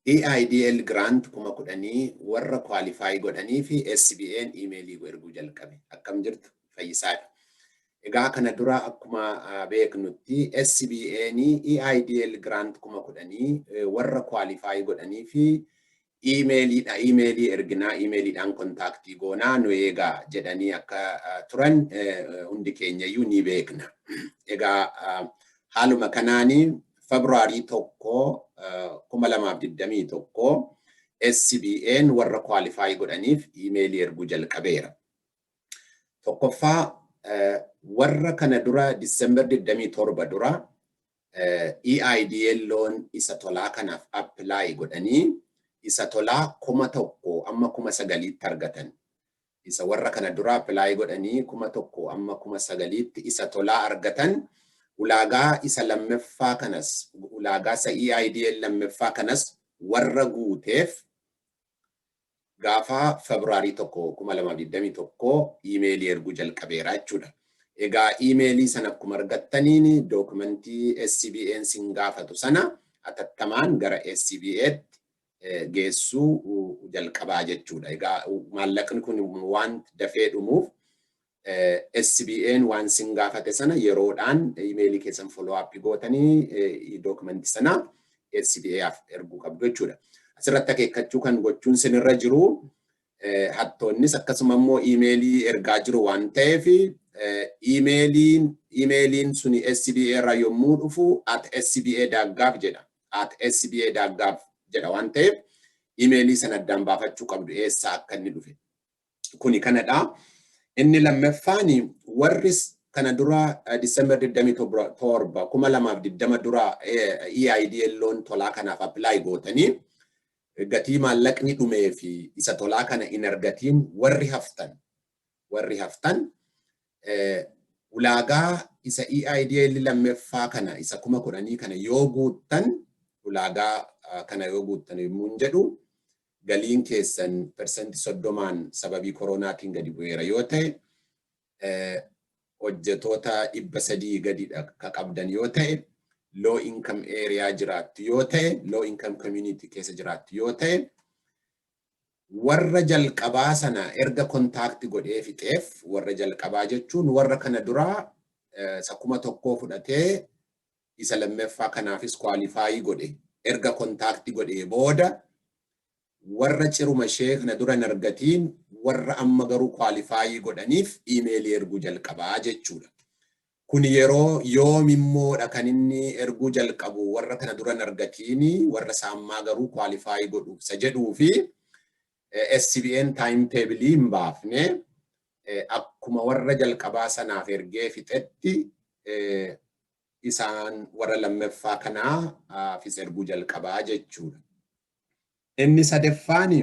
EIDL grant 10,000 warra qualify godhanii fi SBA'n iimeelii erguu jalqabe. Akkam jirtu? Fayyisaadha. Egaa kana dura akkuma beeknutti SBA'n EIDL grant 10,000 warra qualify godhanii fi iimeeliidha, iimeelii erginaa, iimeeliidhaan contact goonaa, nu eegaa jedhanii akka turan hundi keenyayyuu ni beekna. Egaa haaluma kanaanii February 1, 2021 SBA'n warra qualify godhaniif iimeelii erguu jalqabeera. Tokkoffaa, warra kana dura December 27 dura EIDL loan isa tolaa kanaaf apply godhanii isa tolaa 1,000 amma 9,000tti argatan. Isa warra kana dura apply godhanii 1,000 amma 9,000tti isa tolaa argatan, ulaagaa isa lammaffaa kanas, ulaagaa isa EIDL lammaffaa kanas warra guuteef gaafa February 1, 2021 iimeelii erguu jalqabeera jechuudha. Egaa iimeelii sana akkuma argattaniin dookumentii SBA'n sin gaafatu sana atattamaan gara SBA'tti geessuu jalqabaa jechuudha. Egaa maallaqni kun waan dafee dhumuuf SBA'n waan sin gaafate sana yeroodhaan iimeelii keessan follow up gootanii dookumentii sana SBA'f erguu qabdu jechuudha. Asirratti akeekkachuu kan gochuun sinirra jiru, hattoonnis akkasuma immoo iimeelii ergaa jiru waan ta'eef, iimeeliin suni SBA irraa yommuu dhufu @SBA.gov jedha. @SBA.gov jedha waan ta'eef, iimeelii sana addaan baafachuu qabdu eessaa akka inni dhufe. Kuni kanadha. Inni lammaffaan, warri kana dura December 27 2020 dura EIDL loan tolaa kanaaf apply gootanii gatii maallaqni dhumee fi isa tolaa kana hin argatiin warri haftan ulaagaa isa EIDL lammaffaa kana, isa 10,000 kana yoo guuttan, ulaagaa kana yoo guuttan yommuu hin jedhu, galiin keessan 30% sababii koronaatiin gadi bu'eera yoo ta'e, hojjetoota 300 gadidha ka qabdan yoo ta'e, low income area jiraattu yoo ta'e, low income community keessa jiraattu yoo ta'e, warra jalqabaa sana erga contact godhee fixeef, warra jalqabaa jechuun warra kana duraa isa 1,000 fudhatee isa lammaffaa kanaafis qualify godhe erga contact godhee booda, warra ciruma ishee kana dura hin argatiin, warra amma garuu qualify godhaniif iimeelii erguu jalqabaa jechuudha. Kun yeroo yoomimmoodha kan inni erguu jalqabu warra kana dura hin argatiin, warra isa ammaa garuu qualify godhuuf isa jedhuu fi SBA'n time table hin baafne. Akkuma warra jalqabaa sanaaf ergee fixetti isaan warra lammaffaa kanaafis erguu jalqabaa jechuudha. Inni sadaffaan,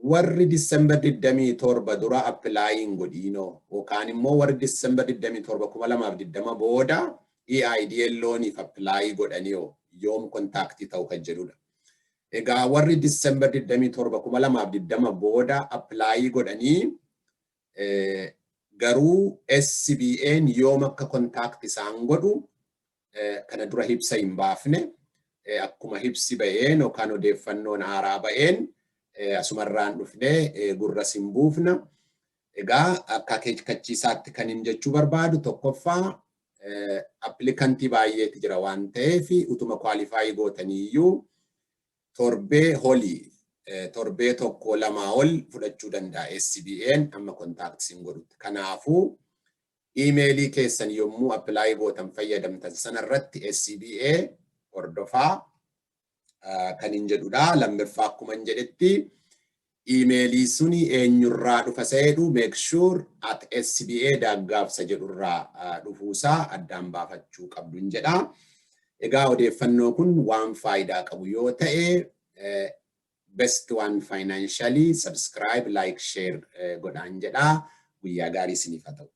warri December 27 dura apply hin godhiinoo yookaan immoo warri December 27 2020 booda EIDL loaniif apply godhanii yoom contact ta'u kan jedhudha. Egaa warri December 27 2020 booda apply godhanii garuu SBA'n yoom akka contact isaan godhu kana dura ibsa hin baafne. Akkuma ibsi ba'een yookaan odeeffannoon haaraa ba'een asumarraan dhufnee gurra sin buufna. Egaa akka akeekkachiisaatti kan hin jechuu barbaadu, tokkoffaa, applicant baay'eetu jira waan ta'eef, utuma qualify gootaniiyyuu torbee holii torbee tokko lamaa ol fudhachuu danda'a SBA'n amma contact sin godhutti. Kanaafuu iimeelii keessan yommuu apply gootan fayyadamtan sanarratti SBA hordofaa kan hin jedhudha. Lammaffaa, akkuma hin jedhetti, iimeelii suni eenyurraa dhufa seedhu make sure @SBA.gov isa jedhurraa dhufuusaa addaan baafachuu qabdu hin jedha. Egaa odeeffannoo kun waan faayidaa qabu yoo ta'e, Best One Financially subscribe, like, share godhaan jedha. Guyyaa gaarii isiniif haa ta'u.